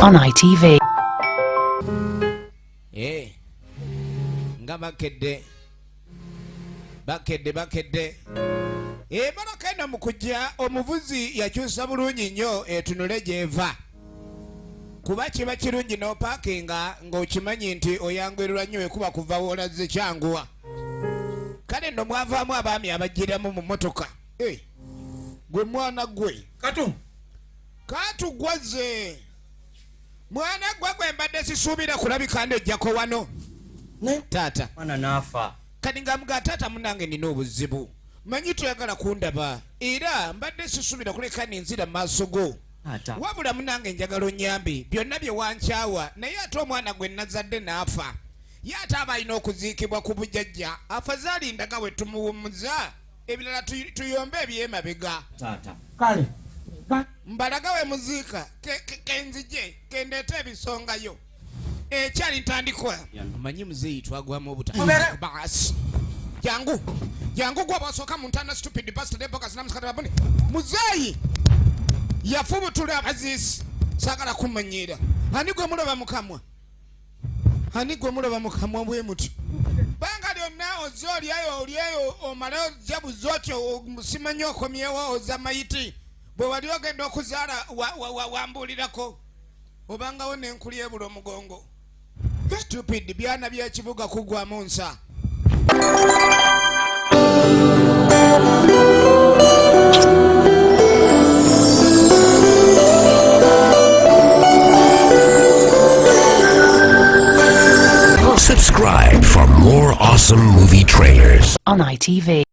On ITV. Eh, nga bakedde bakedde bakedde emmotoka eno mu kujja omuvuzi yakyusa bulungi nnyo etunule gy'eva kuba kiba kirungi n'opaakinga ng'okimanyi nti oyanguirwa nnyo ekuba kuva woolazze kyanguwa. Kale nno mwavaamu abaami abajjiramu mu mmotoka. Eh, gwe mwana gwe Katu katugwaze mwana gwe gwe mbadde sisuubira kulabika ndejjako wano taata. Mwana n'afa. Kati nga mga taata munange nina obuzibu, manyi toyagala kundaba era mbadde sisuubira kuleka nenzira mu maaso go. Taata. Wabula munange njagala onyambe byonna bye wankyawa, naye ate omwana gwe nazadde n'afa, ye ate aba alina okuziikibwa ku bujjajja. Afazaali ndaga we tumuwummuza, ebirala tuyombe ebyemabega. Taata. Kale. Mbalaga we muziika kenzije kendeeta ebisongayo ekyali ntandikwa. Omanyi muzeeyi twagwamu obuta baasi. Jangu jangu gwe obasooka mu ntaana, stupid bastard ebokas namusikata. Muzeeyi yafubutula abaziisi, saagala kumanyiira. Ani gwe mulaba mukamwa? Ani gwe mulaba mukamwa bwe muti? Banga lyonna ozze olyayo olyayo omale ojja buze otyo, simanyi okomyewo oza mayiti. Bwe wali ogenda okuzaala wambuulirako obangawo nenkulyebula omugongo. Stupid byana byekibuga kugwamu nsa. Subscribe for more awesome movie trailers. On ITV.